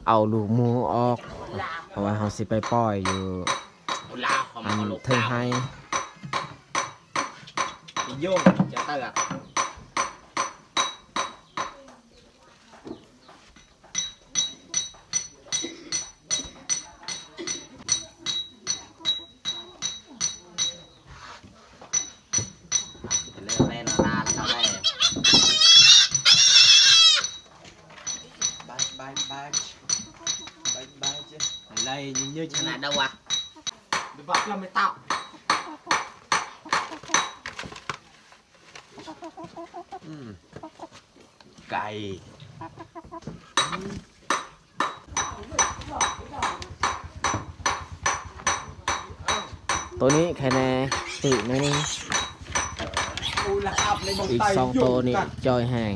ເອົາລູກໝູອອກ ເພາະວ່າເຮົາຊິໄປປ່ອຍຢູ່ອັນເທິງໄຮ່. ອືມ ໄກ່ ໂຕນີ້ໄຄແນ່ ຕື່ໜ້ອຍໜຶ່ງ. ອີກສອງໂຕນີ້ຈ່ອຍແຮງ.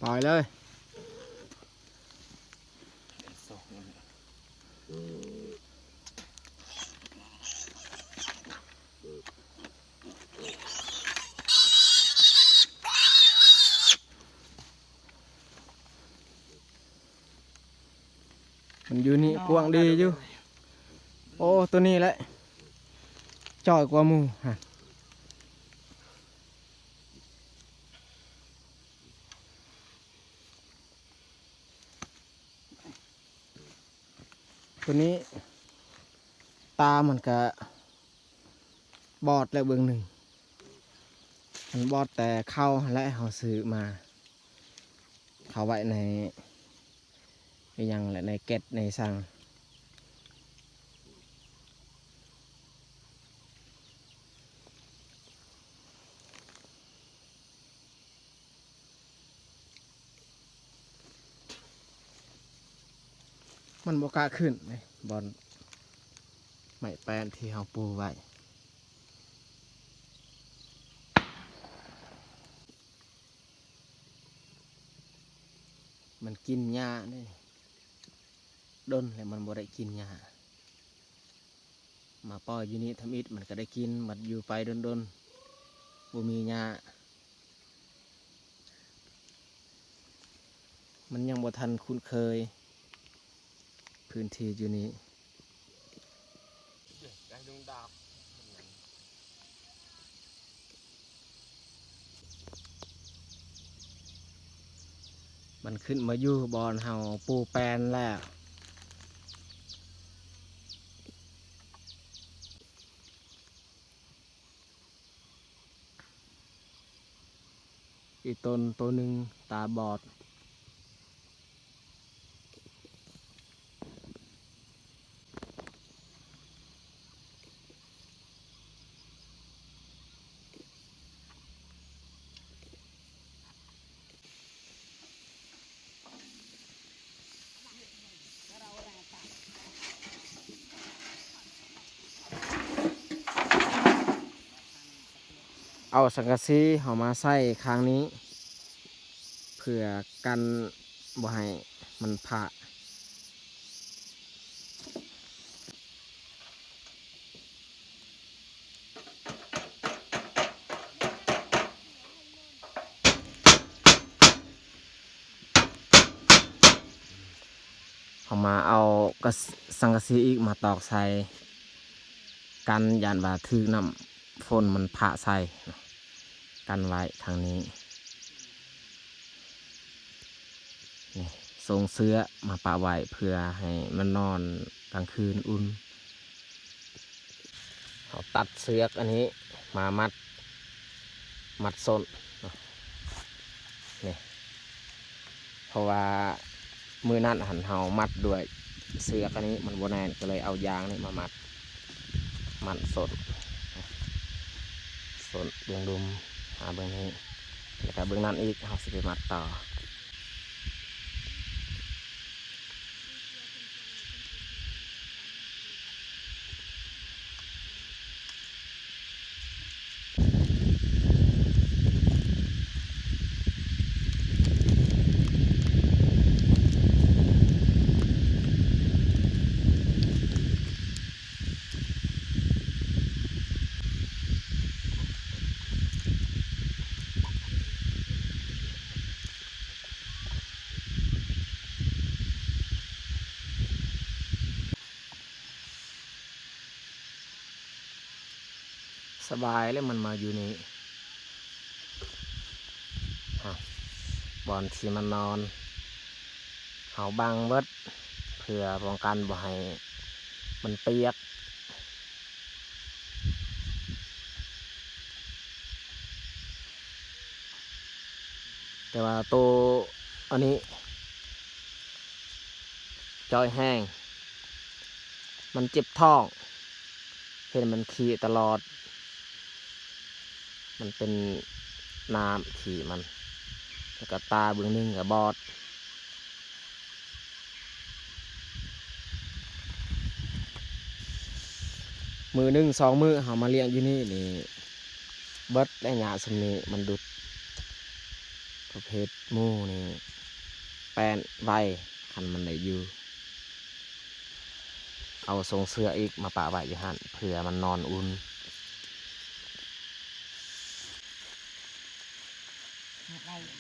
ໄປເລີຍ. ມັນຢູ່ນີ້ກວ້າງດີຢູ່. ໂອ້ ໂຕນີ້ແຫຼະ ຈ່ອຍກວ່າໝູ່ຫັ້ນ. ໂຕນີ້ຕາມັນກະບອດແລ້ວເບິ່ງໜຶ່ງ. ມັນບອດແຕ່ເຂົ້າຫັ້ນແຫຼະ ເຮົາຊື້ມາ ເຂົ້າໄວ້ໃນ ອີຫຍັງແຫຼະ ໃນແກັດໃນສັງ. ມັນບໍ່ກ້າຂຶ້ນເດ້ ບ່ອນໄມ້ແປ້ນທີ່ເຮົາປູໄວ້. ມັນກິນຫຍ້າເດ້ ດົນແລ້ວມັນບໍ່ໄດ້ກິນຫຍ້າ. ມາປ່ອຍຢູ່ນີ້ທຳອິດມັນກະໄດ້ກິນ, ບັດຢູ່ໄປດົນໆ ບໍ່ມີຫຍ້າ. ມັນຍັງບໍ່ທັນຄຸ້ນເຄີຍພື້ນທີ່ຢູ່ນີ້. ມັນຂຶ້ນມາຢູ່ບ່ອນເຮົາປູແປ້ນແລ້ວ. ອີຕົນໂຕໜຶ່ງຕາບອດ. ເອົາສັງກະສີເຮົາມາໃສ່ຂ້າງນີ້ ເພື່ອກັນບໍ່ໃຫ້ມັນຜະ. ເຮົາມາເອົາກະ ສັງກະສີອີກມາຕອກໃສ່ ກັນຢ້ານວ່າຖືກນ້ຳຝົນມັນພະໃສ່ ກັນໄວ້ທາງນີ້. ນີ້ ສົ່ງເສື້ອມາປະໄວ້ເພື່ອໃຫ້ມັນນອນກາງຄືນອຸ່ນ. ເຮົາຕັດເຊືອກອັນນີ້ມາມັດ ມັດສົ້ນເນາະ ນີ້ ເພາະວ່າມື້ນັ້ນຫັ້ນເຮົາມັດດ້ວຍເຊືອກອັນນີ້ມັນບໍ່ແໜ້ນ ກໍເລີຍເອົາຢາງນີ້ມາມັດ ມັດສົ້ນ ສົ້ນເບື້ອງລຸ່ມ ຫາເບື້ອງນີ້ ແລ້ວກໍເບື້ອງນັ້ນອີກ ເຮົາຊິໄປມັດຕໍ່. ສະບາຍແລ້ວ ມັນມາຢູ່ນີ້ ຮະ ບ່ອນທີ່ມັນນອນ ເຮົາບັງເບິດ ເພື່ອປ້ອງກັນບໍ່ໃຫ້ມັນປຽກ. ແຕ່ວ່າໂຕອັນນີ້ຈ່ອຍແຮງ ມັນເຈັບທ້ອງ ເຫັນມັນຂີ້ຕະຫຼອດ ມັນເປັນນ້ຳຂີ້ມັນ ແລ້ວກໍຕາເບື້ອງໜຶ່ງກໍບອດ. ມື້ໜຶ່ງສອງມື້ເຮົາມາລ້ຽງຢູ່ນີ້ນີ້ ເບິດແລ້ວຫຍ້າສ່ຳນີ້ ມັນດຸດ. ປະເພດໝູນີ້ແປ້ນໄວ ຄັນມັນໄດ້ຢູ່ ເອົາຊົງເສື້ອອີກມາປະໄວ້ຢູ່ຫັ້ນ ເພື່ອມັນນອນອຸ່ນ.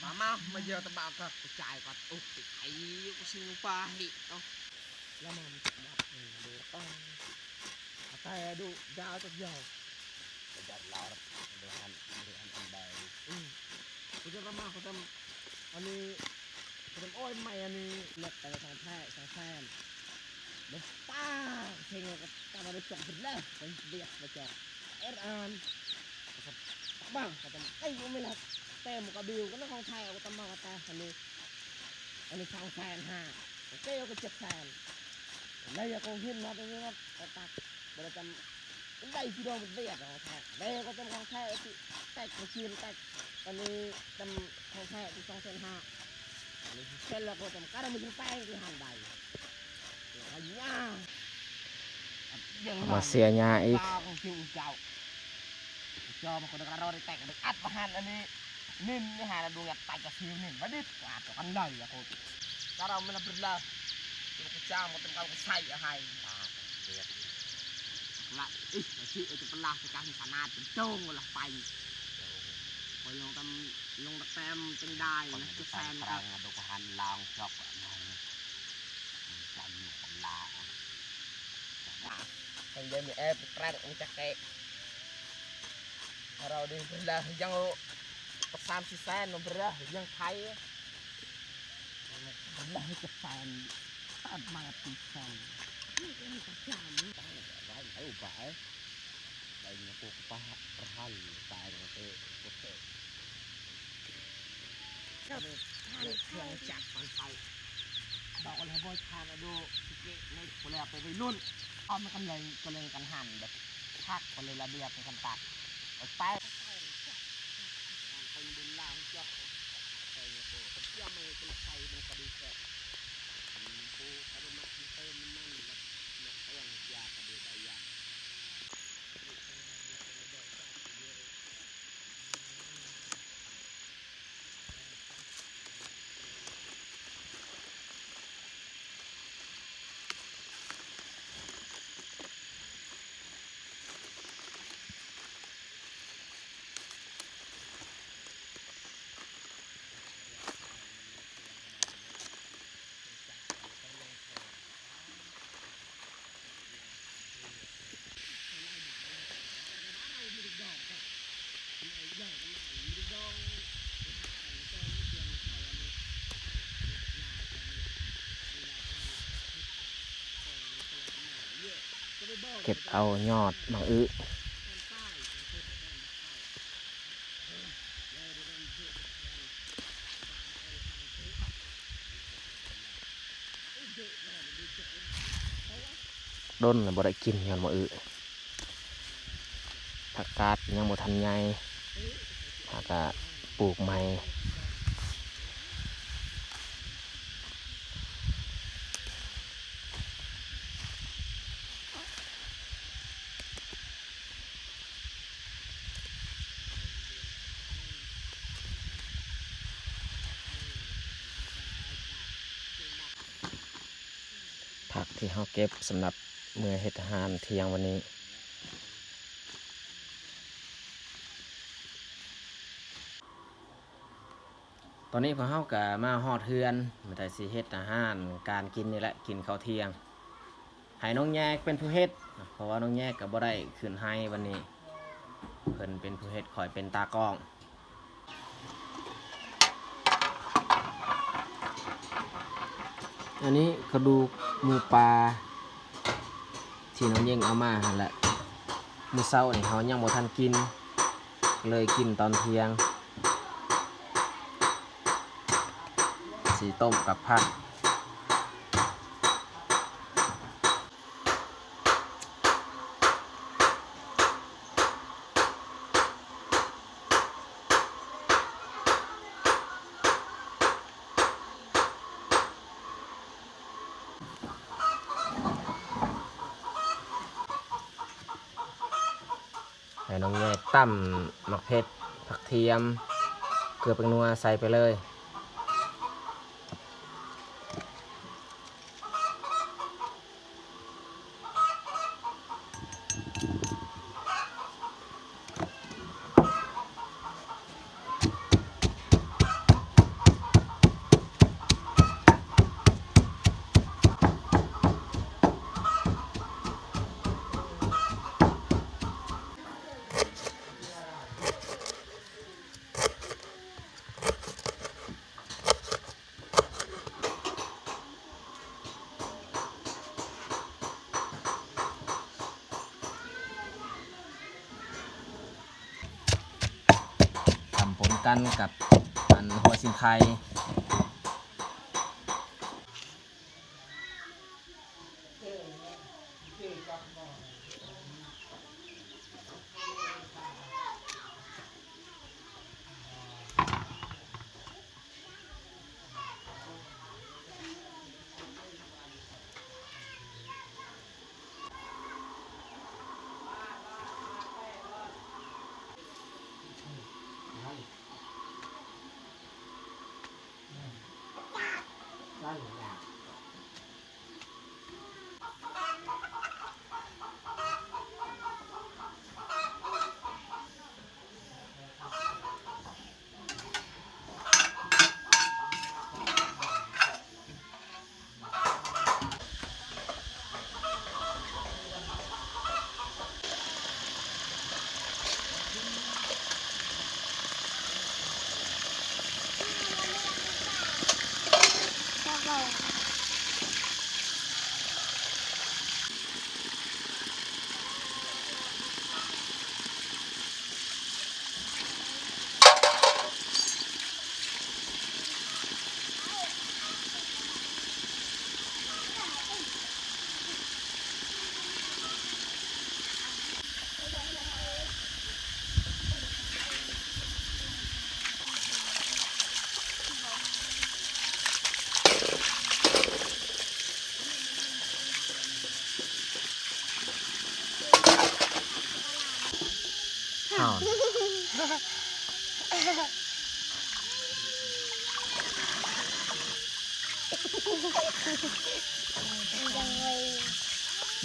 ມາມາ ມາເຢີຕະບາກກະຈາຍກັນ ໂອ້ຍ ໄອ້ ຊິງປາເຫດເນາະ. ລະມາມັນຈັກບາດ ເອີ ເດີ ແຕ່ດຸດາວຈັກຢາວ ກະຈັກລາວ ເດີ ອັນ ເດີ ອັນ ອັນໃດ ອືມ ກະຈະລະມາເຂົາຈຳ ອັນນີ້ ກະຈຳ ໂອ້ຍ ໃໝ່ອັນນີ້ ເລັກແຕ່ສອງແທ້ສອງແສນ ເດີ ປ້າ ເຊັງກະຕາມາໄດ້ສອງພັນແລ້ວ ໄປວຽກມາຈອກ ເອັດອານ ບັງກະຕຳໄດ້ຢູ່ມີແລ້ວ ແຕ່ໝູກະບິວກະຂອງແທ້ ກະຕຳມາກະແຕ່ ອັນນີ້ ອັນນີ້ສອງແສນຫ້າ ໂອເຄ ກະເຈັດແສນ ໄດ້ກະເຫັນມາເປັນນີ້ນະ ກະຕັກ ບໍ່ໄດ້ຕຳ ໄດ້ທີ່ດອງເປັນວຽດຂອງແທ້ ໄດ້ກະຕຳຂອງແທ້ທີ່ແຕກມາຊີນແຕກ ອັນນີ້ຕຳຂອງແທ້ທີ່ສອງແສນຫ້າ ອັນນີ້ເຊັນແລ້ວກະຕຳກະໄດ້ມາຊິແປງທີ່ຫັ້ນໄດ້ ມາເສຍຫຍ້າອີກ ຈອມຄົນກະເຮົາໄດ້ແຕກໄດ້ອັດມາຫັ້ນ ອັນນີ້ນິນນີ້ຫານະ ດູງັດໄປກະຊິວນິນ ມາດິດກວາດກັນເລີຍ ອາໂກ ກະເຮົາແມ່ນລະບຶດລະ ກະຈາມກະເຕັມເອົາກະໃສ່ອາໄຮ ລະ ອີ ຊິເອົາຈະປະລາດສະການສານາດເປັນໂຈງລະໄປ ຂ້ອຍລົງຕຳ ລົງຕະແຕມເປັນໄດ້ນະ ຈະແສນກະ ດູກະຫັນລາວຈອບ ໄປເດີ ມີແອບແຕກ ມີຈັກແຕກ ເຮົາໄດ້ເວລາຍັງສາມສີ່ແສນເນາະ ເວລາຍັງໄທ ເວລາຈັກແສນ ຕັດມາຕິດແສນ ໄດ້ເອົາໄປ ໄດ້ເງິນໂຕກະປະ ປະຫັນຕາຍເນາະ ເຕະ ໂຕເຕະ ເຄື່ອງຈັກມັນໄປ ບອກວ່າລະບໍ່ທານອະໂດ ຊິເກະໃນຜູ້ແລ້ວໄປໄວລຸ້ນ ເອົາມັນກຳເລີຍ ກະເລີຍກັນຫັນແບບ ຄັກກະເລີຍລະບຽບໃນການຕັດ ອອກໄປ ໄປບຸນລາວຈອກ ໄປໂກ ກະຈຽມໃຫ້ເປັນໄຟມັນກະດີແທ້ ຜູ້ກະບໍ່ມັກເຕີມນ້ຳມັນ ແລ້ວນກເອື້ອງຢາກະເບດາຢາ ເກັບເອົາຍອດໝາກອຶ. ດົນແລ້ວບໍ່ໄດ້ກິນຍ້ອນໝາກອຶ ຜັກກາດຍັງບໍ່ທັນໃຫຍ່ ຫາກະປູກໃໝ່. ຜັກທີ່ເຮົາເກັບສຳລັບເມືອເຮັດອາຫານທ່ຽງວັນນີ້. ຕອນນີ້ພວກເຮົາກະມາຮອດເຮືອນ ມີແຕ່ຊິເຮັດອາຫານການກິນນີ້ແຫຼະ ກິນເຂົ້າທ່ຽງ ໃຫ້ນ້ອງແຍກເປັນຜູ້ເຮັດ ເພາະວ່ານ້ອງແຍກກະບໍ່ໄດ້ຂຶ້ນໄຮ່ວັນນີ້. ເພິ່ນເປັນຜູ້ເຮັດ ຂ້ອຍເປັນຕາກ້ອງ. ອັນນີ້ກະດູກໝູປ່າທີ່ນ້ອງເຢັງເອົາມາຫັ້ນແຫຼະ. ມື້ເຊົ້ານີ້ເຮົາຍັງບໍ່ທັນກິນ ເລີຍກິນຕອນທ່ຽງ ຊິຕົ້ມກັບຜັກ. ໃຫ້ນ້ອງແຍກຕຳໝາກເຜັດ ຜັກທຽມ ເກືອ ແປ້ງນົວ ໃສ່ໄປເລີຍ. ຕຳປົນກັນກັບອັນຫົວສີໄຄ.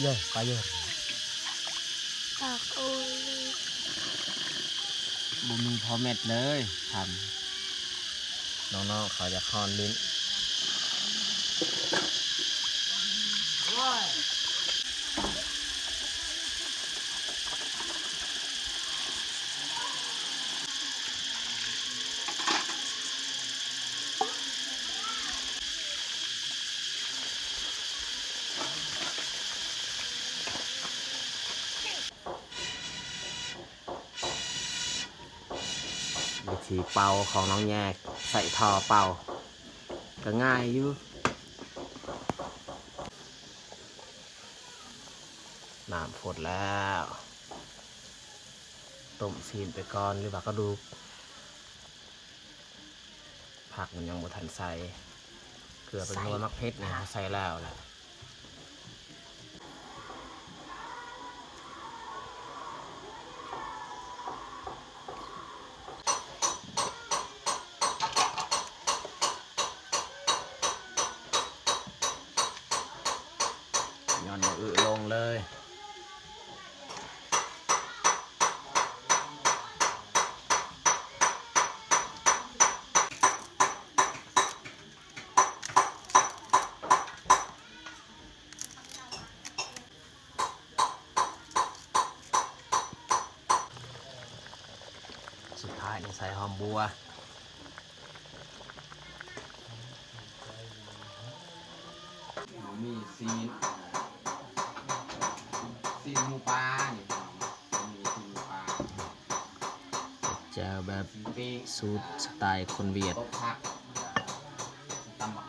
ເຢີ ປາເຢີ ປາໂອຍ ບໍ່ມີພໍແມັດເລີຍ ທຳ ນ້ອງໆເຂົາຢາກຮ້ອນຫຼິ້ນ. ວິທີເປົ່າຂອງນ້ອງແຍກ ໃສ່ທໍ່ເປົ່າ ກະງ່າຍຢູ່. ນ້ຳຟົດແລ້ວ ຕົ້ມຊີ້ນໄປກ່ອນ ຫຼືວ່າກະດູກ. ຜັກມັນຍັງບໍ່ທັນໃສ່ ເກືອ ແປ້ງນົວ ໝາກເຜັດນີ້ ເຮົາໃສ່ແລ້ວແຫຼະ. ຫຍ່ອນໝາກອຶລົງເລີຍ. ຫ ໃສ່ຫອມບົວ ເຮົາມີຊີ້ນ ຊີ້ນໝູປ່ານີ້ ເຮົາມີຊີ້ນໝູປ່າ ແຈ່ວແບບສູດສະໄຕຄົນຫວຽດ ຕົກຜັກ ຕຳບັກ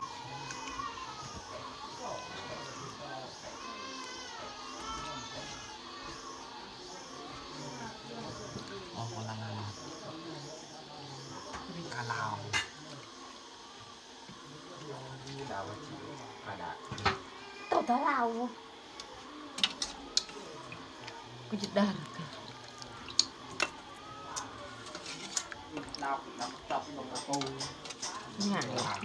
ອອກກຳລັງກາຍ ກາລາວ ໂຕຕາລາວ ກໍຈະໄດ້ລະກະ ງ່າຍ.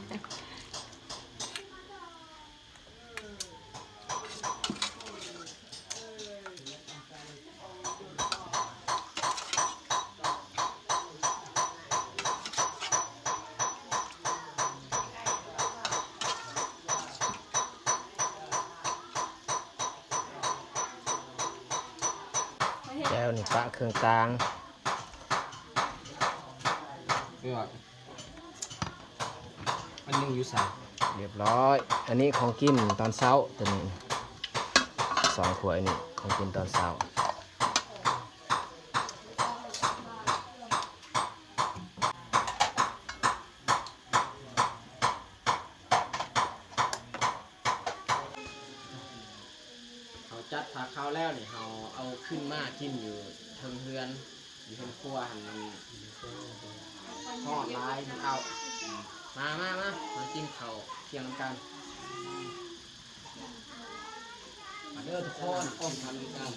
ແຈ່ວນີ້ປະເຄື່ອງຕ່າງ ອັນໜຶ່ງຢູ່ໃສ? ຮຽບຮ້ອຍ. ອັນນີ້ຂອງກິນຕອນເຊົ້າ ໂຕນີ້ ສອງຖ້ວຍນີ້ຂອງກິນຕອນເຊົ້າ. ເຮົາຈັດພາເຂົ້າແລ້ວນີ້ ເຮົາເອົາຂຶ້ນມາກິນຢູ່ເທິງເຮືອນ ຢູ່ເຮືອນຄົວຫັ້ນ ມັນຮ້ອນຫຼາຍ ມັນເອົາ ມາ ມາ ມາ ມາກິນເຂົ້າທ່ຽງນຳກັນ ມາເດີທຸກຄົນ ກິນເຂົ້ານຳກັນ.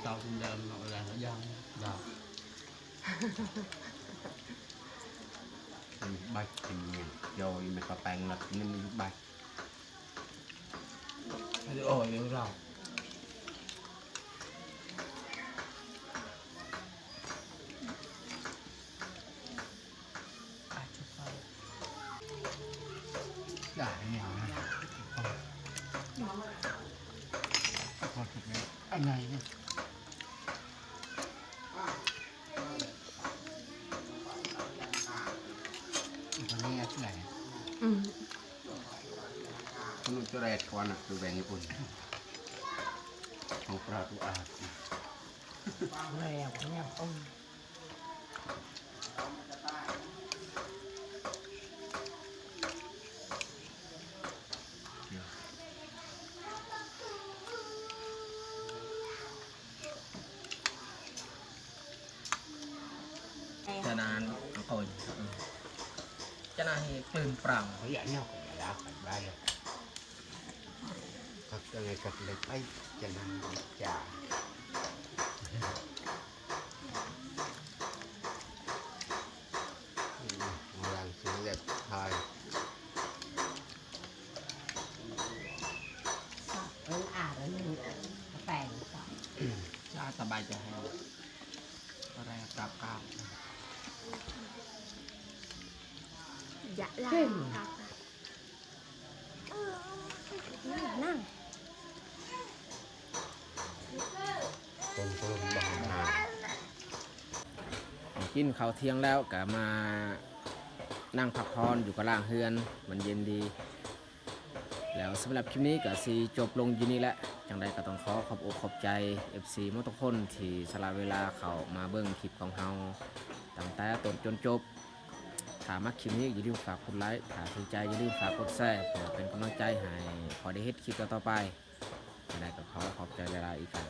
ເຕົາເດີມເນາະ ແລ້ວຢ່າງດາວ ບັດກິນຫຍັງ ໂຍ ອີ່ແມ່ປາແປງ ແລ້ວກິນມັນບັດ. ອັນນີ້ອັນໃດ? ອືມ ມັນຈະແລດກ່ອນນະ ຄືແບ່ງຍີ່ປຸ່ນ ຂອງປາຕູອາດ ແລ້ວ ແລ້ວ ເອີ. ຈະນານ ເອົາເຂົ້າ ຈະນານໃຫ້ຕື່ມປາງ ເຮົາຢາກແນວກັນລາວກັນໄດ້ ຄັກຈັ່ງໃດຄັກເລີຍ ໄປຈະນານຈາ. ສະບາຍໃຈໃຫ້ ແຮງກັບກັບ ຢາກລາ ນັ່ງ ກິນເຂົ້າທ່ຽງແລ້ວກະມານັ່ງພັກຜ່ອນຢູ່ກະລ່າງເຮືອນ ມັນເຢັນດີ. ແລ້ວສຳລັບຄລິບນີ້ກະຊິຈົບລົງຢູ່ນີ້ແຫຼະ. ຈັ່ງໃດກະຕ້ອງຂໍຂອບອົກຂອບໃຈເອັຟຊີໝົດທຸກຄົນທີ່ສະຫຼະເວລາເຂົ້າມາເບິ່ງຄລິບຂອງເຮົາຕັ້ງແຕ່ຕົ້ນຈົນຈົບ. ຖ້າມັກຄລິບນີ້ຢ່າລືມຝາກກົດໄລ ຖ້າຖືກໃຈຢ່າລືມຝາກກົດແຊ ເພື່ອເປັນກຳລັງໃຈໃຫ້ຂ້ອຍໄດ້ເຮັດຄລິບຕໍ່ໆໄປ. ຈັ່ງໃດກະຂໍຂອບໃຈຫຼາຍໆອີກຄັ້ງ.